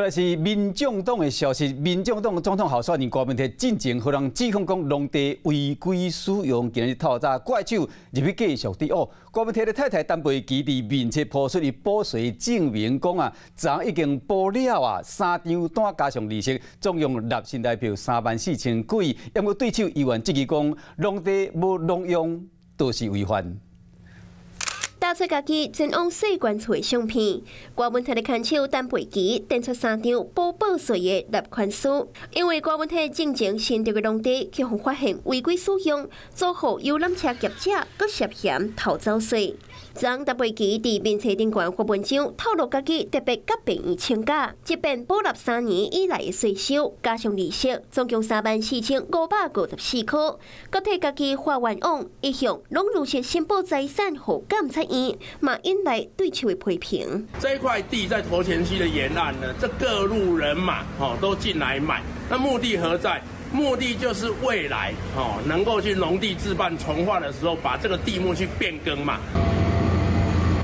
來是民眾黨的消息，民眾黨總統候選人郭文鐵進前予人指控講農地違規使用，今日透早怪手入去繼續佇哦。郭文鐵的太太陳佩琪佇面冊 po 出伊報稅證明，講啊，昨已經報了啊，三張單加上利息，總共納新台幣34,000幾。毋過對手議員質疑講，農地無農用，就是違法。打出家己前往稅關處的相片，郭文鐵的牽手陳佩琪展出三張補報稅的納款書，因為郭文鐵進前新竹的農地予人發現違規使用，租予遊覽車業者，閣涉嫌偷走稅。昨陳佩琪佇面冊頂懸發文章，透露家己特別佮病院請假，這遍補納3年以來的稅收，加上利息，總共34,554箍。閣替家己發願望，一向攏如實申報財產予監察院，嘛引來對手的批評。這一塊地在頭前溪的沿岸呢，這各路人馬哦都進來買，那目的何在？目的就是未來哦能夠去農地自辦重劃的時候，把這個地目去變更嘛。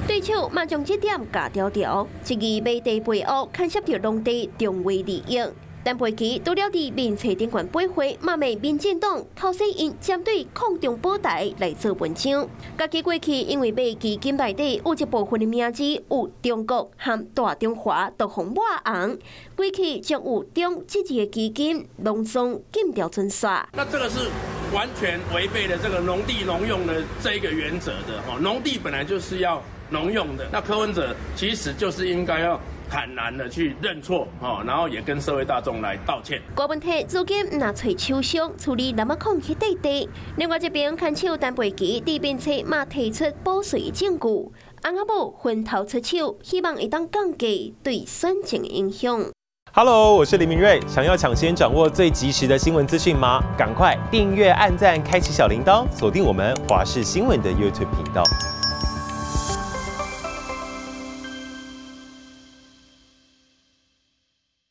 對手嘛將這點共調調，質疑買地背後牽涉著農地長尾利益。陳佩琪除了佇面冊頂懸駁火，嘛罵民進黨頭先𪜶針對抗中保台來做文章。家己過去因為買基金內底有一部分的名字有中國和大中華都予抹紅，過去將有中這字的基金攏總禁掉轉煞。那這個是完全違背了這個農地農用的這個原則的哈，農地本來就是要農用的，那柯文哲其實就是應該要坦然的去認錯，然後也跟社會大眾來道歉。郭文鐵如今若揣手上處理南礦彼塊地，另外一邊牽手陳佩琪佇面冊嘛提出補稅證據，翁仔某分頭出手，希望會當降低對選情的影響。 Hello，我是林明瑞，想要搶先掌握最及時的新聞資訊嗎？趕快訂閱、按讚、開啟小鈴鐺，鎖定我們華視新聞的 YouTube 頻道。